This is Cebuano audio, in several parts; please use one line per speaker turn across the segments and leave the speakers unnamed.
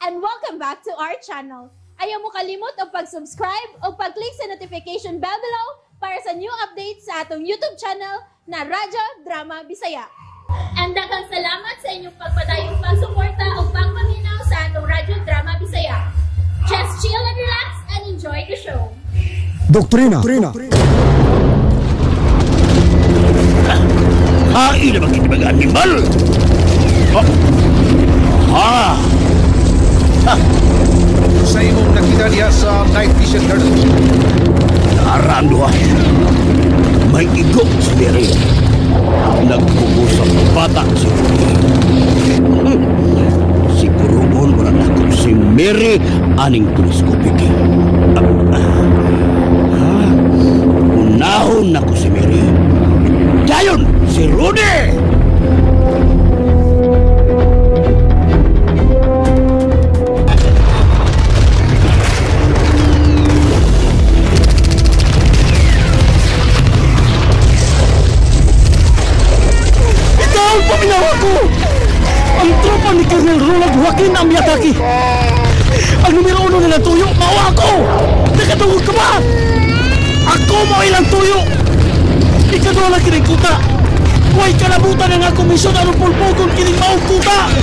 And welcome back to our channel. Ayaw mo kalimot og pag-subscribe o pag-click sa notification bell below para sa new updates sa atong YouTube channel na Radyo Drama Bisaya. And daghang salamat sa inyong pagpadayong pagsuporta o pagpaminaw sa atong Radyo Drama Bisaya. Just chill and relax and enjoy the show.
Doktrina.
Kain na mga animal! Ha!
Sa imong nakita niya sa night vision, Colonel.
Naaraan duha. May igo si Mary. Nagpugo sa bata si Rudy. Siguroon wala na ko si Mary aning teleskopik. Unahon na ko si Mary. Dayon si Rudy!
Ikaw, paminawa ko! Ang tropa ni Colonel Ronald Joaquin ang miyatake! Ang numero 1 nilang tuyo, mao ako! Nakatungod ka ba? Ako mo ilang tuyo! Ikaduha lang kining kuta! Huwag kalabutan ang akong misyon anong pulpugon kining maong kuta!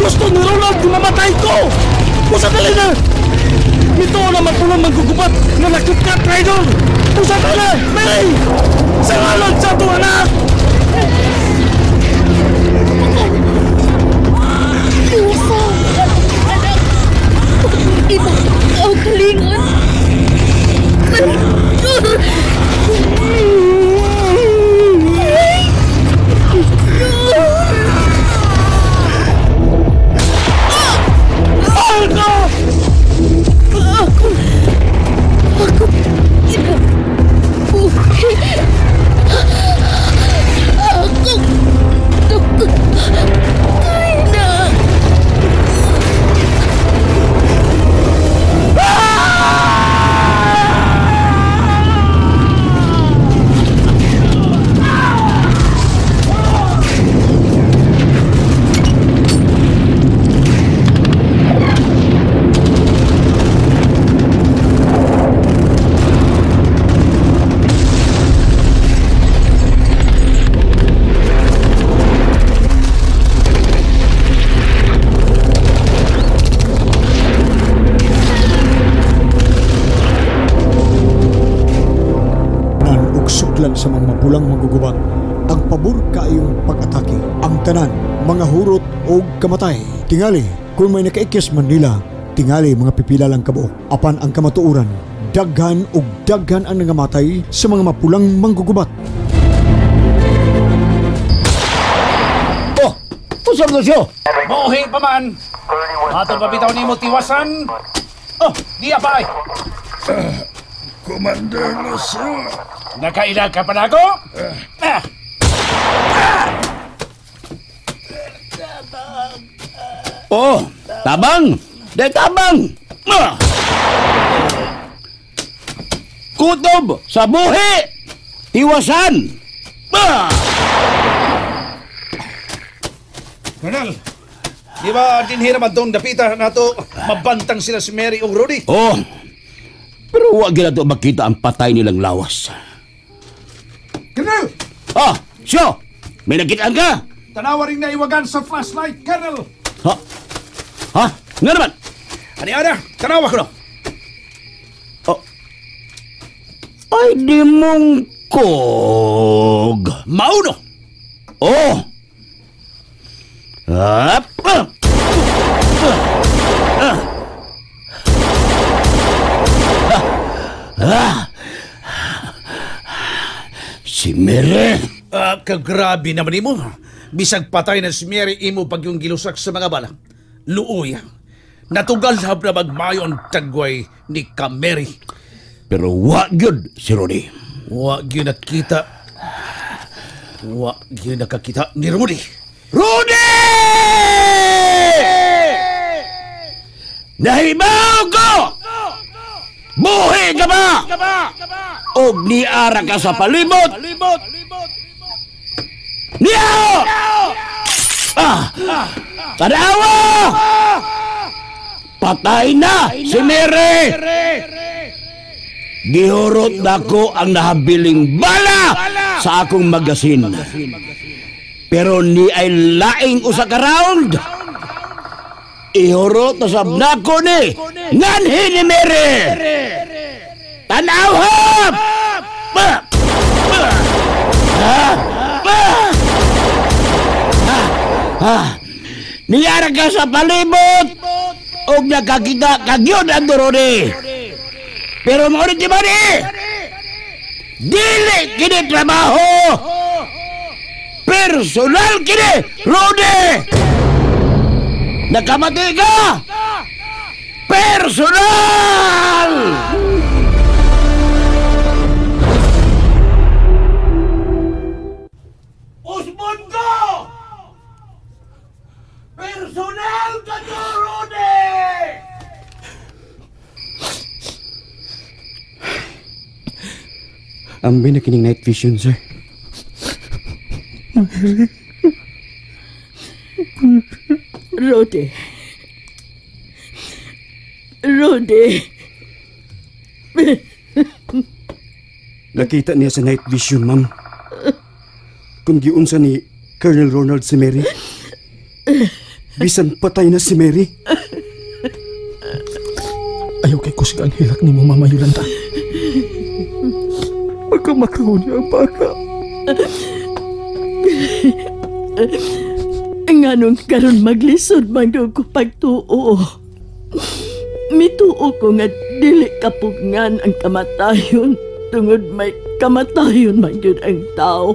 Gusto ni Ronald mamatay ko! Pusa dali na! Mito na mapulang manggugubat na nakit ka, traidor! Pusa dali! Mary! Sa ngalon sa itong anak!
Iwasan! Anak! Iba ang kalingon!
Alka!
Ako kinabuhi. Ako doktrina.
Sa mga mapulang manggugubat ang pabor kaayong pag-atake, ang tanan mga hurot og kamatay. Tingali kung may nakaikyas man nila, tingali mga pipila lang kabuok. Apan ang kamatuoran, daghan og daghan ang nangamatay sa mga mapulang manggugubat.
Oh, usap na siya.
Buhi pa man. Ato pa bitaw nimo tiwasan. Oh, diya pa ay.
Commander Lucio.
Nakailag ka pa na ako?
Oh, tabang! Dahil tabang! Kutob sa buhi! Tiwasan!
Colonel, di ba dinhira man itong dapita na ito, mabantang sila si Mary o Rudy?
Oh, pero huwag na ito makita ang patay nilang lawas.
Colonel!
Oh, siyo! May nakitaan ka?
Tanawa rin naiwagan sa flashlight, Colonel!
Ha? Ha? Nga naman?
Ani-ana, tanawa ko na!
Oh. Ay, di mong kog!
Mauno!
Oh! Up! Ah! Ah! Ah! Si Mary!
Kagrabe naman imo. Bisag patay na si Mary imo pag yung gilusak sa mga bala. Luoy. Natugal hab na magmayo ang tagway ni ka Mary.
Pero wa gyud si Rudy.
Wa gyud nakita. Wa gyud nakakita ni Rudy.
Rudy! Nahibaw ko! Buhi ka ba? Og niara ka sa palibot? Niya! Ah! Tanawa! Patay na si Mary! Gihurot nako ang nahabiling bala sa akong magasin. Pero ni ay laing usa ka round. Ihurot na sab nako ni nganhi ni Mary. Tanaw hap! Niyara ka sa palibot og nakakita kagyod ang durone. Pero mo di ba ni? Dili kini trabaho. Personal kini, Rudy! Nakamati ka! Personal! Usbon ko! Personal ka to, Rudy!
Ambi na kining night vision, sir.
Rudy. Rudy.
Nakita niya sa night vision, ma'am. Kung giunsa ni Colonel Ronald si Mary. Bisan patay na si Mary.
Ayaw kay kusig ang hilak ni mo, Mama Yolanda. Magkamakaw niya ang bata.
Nganong karon maglisod man daw ko pagtuo. Mituo ko nga dili kapugngan ang kamatayon tungod may kamatayon man gyud ang tao.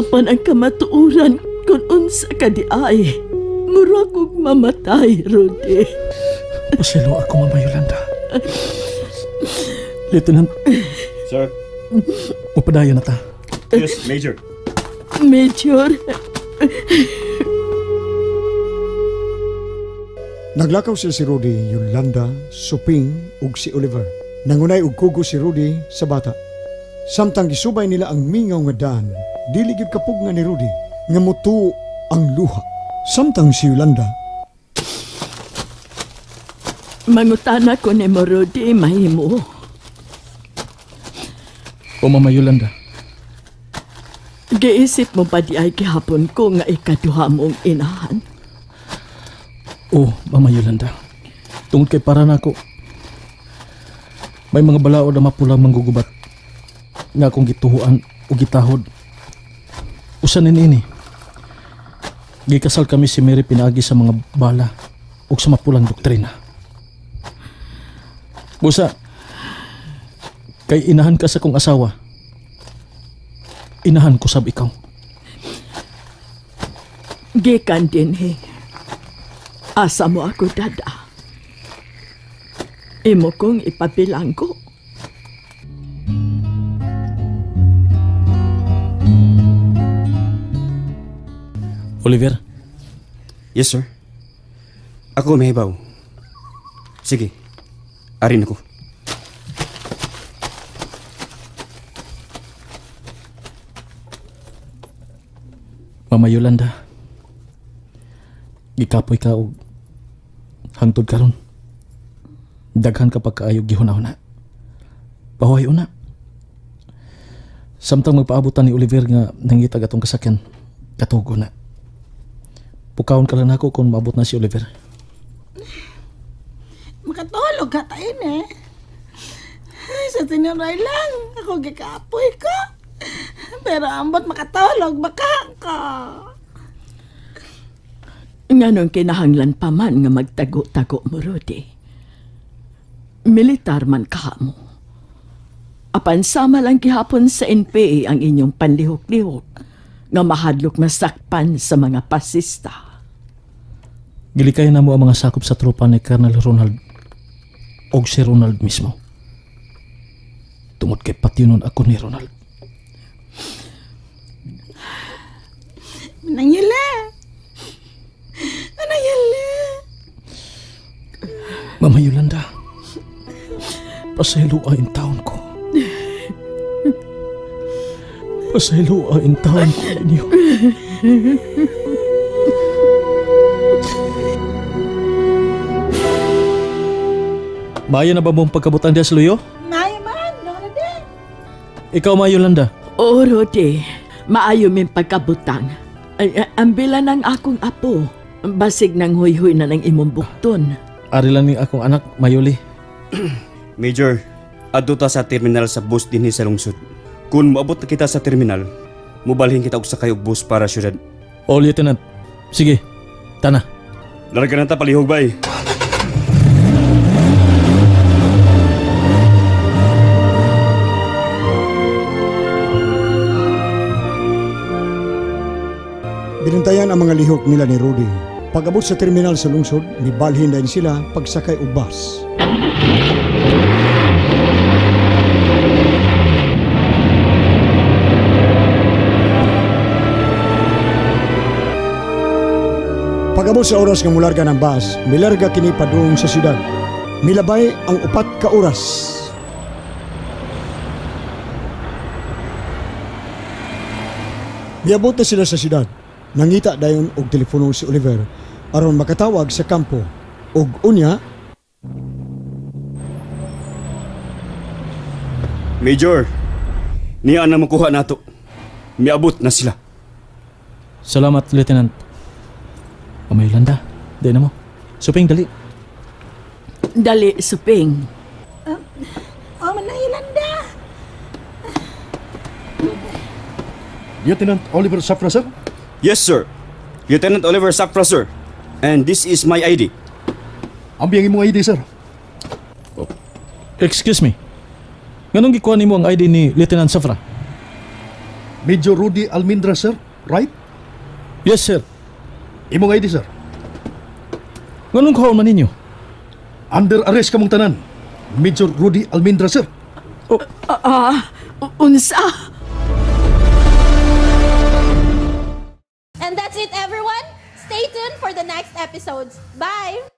Apan ang kamatuoran kung unsa ka di ay, mura kog mamatay, Rudy.
Paselo ako, Mama Yolanda. Lieutenant.
Sir.
Mapadayon na ta.
Yes, Major.
Major.
Naglakaw sila si Rudy, Yolanda, Suping ug si Oliver. Nangunay og kugo si Rudy sa bata. Samtang gisubay nila ang mingaw nga daan, dili gyud kapug nga ni Rudy nga mutuo ang luha. Samtang si Yolanda,
mangutana ko nimo, Rudy, mahimo.
O Mama Yolanda,
giisip mo ba di ay gihapon ko nga ikaduha mong inahan?
O, Mama Yolanda, tungod kay para nako, may mga balaod na mapulang manggugubat nga akong gituhuan o gitahod. Usa ni niini. Gikasal kami si Mary pinaagi sa mga bala o sa mapulang doktrina. Busa, kay inahan ka sa kong asawa, inahan ko sab ikaw.
Gikan din he. Asa mo ako, dada. Imo kong ipabilanggo.
Oliver?
Yes, sir. Ako mahibaw. Sige, arin ako.
Mama Yolanda, gikapoy ka og hangtod karon. Daghan ka pagkaayo gihuna-huna. Pahuhay una. Samtang magpaabutan ni Oliver nga nangitag atong kasakyan, katugo na. Pukawon ka lang nako kung maabot na si Oliver.
Makatulog ka tayo eh. Ay, sa tinuray lang, ako gikapoy ko. Pero ambot makatulog, baka ka.
Nganong kinahanglan pa man nga magtago-tago mo, Rudy. Militar man ka mo. Apan sama lang gihapon sa NPA ang inyong panlihok-lihok nga mahadlok masakpan sa mga pasista.
Gilikay na mo ang mga sakop sa tropa ni Colonel Ronald og si Ronald mismo. Tungod kay patinon ako ni Ronald.
Manangila! Manangila!
Mama Yolanda, pasaylo ang taon ko. Pasaylo ang taon ko ninyo. Maayo na ba mong pagkabutan diya sa luyo?
Maayo man, doon na din.
Ikaw, Ma Yolanda.
Oo, Rudy. Maayo min pagkabutang. Ambila ng akong apo. Basig ng huy-huy na ng imong bukton.
Ari lang ni akong anak, Mayuli.
Major, adto ta sa terminal sa bus dinhi sa lungsod. Kung moabot na kita sa terminal, mubalhin kita og sakay og bus para syudad.
O, Lieutenant. Sige, tana.
Larga na ta palihog bay.
Binantayan ang mga lihok nila ni Rudy. Pag-abot sa terminal sa lungsod, nibalhin din sila pagsakay og bus. Pag-abot sa oras nga mularga ng bus, milarga kini padung sa syudad. Milabay ang 4 ka oras. Miabot na sila sa syudad. Nangita dayon og telepono si Oliver aron makatawag sa kampo. Og unya,
Major, niya na makuha nato. Miabot na sila.
Salamat, Lieutenant. O may Yolanda, di na mo. Suping, dali.
Dali, Suping.
Oh, manang Yolanda.
Lieutenant Oliver Safra, sir?
Yes, sir. Lieutenant Oliver Safra, sir. And this is my ID.
Ambi ang imong ID, sir.
Oh. Excuse me. Nganong gikuha nimo ang ID ni Lieutenant Safra?
Major Rudy Almendra, sir. Right?
Yes, sir.
Imong ID, sir.
Nganong kuhaon man ninyo?
Under arrest kamong tanan. Major Rudy Almendra, sir.
Oh.
Unsa?
And that's it, everyone. Stay tuned for the next episodes. Bye!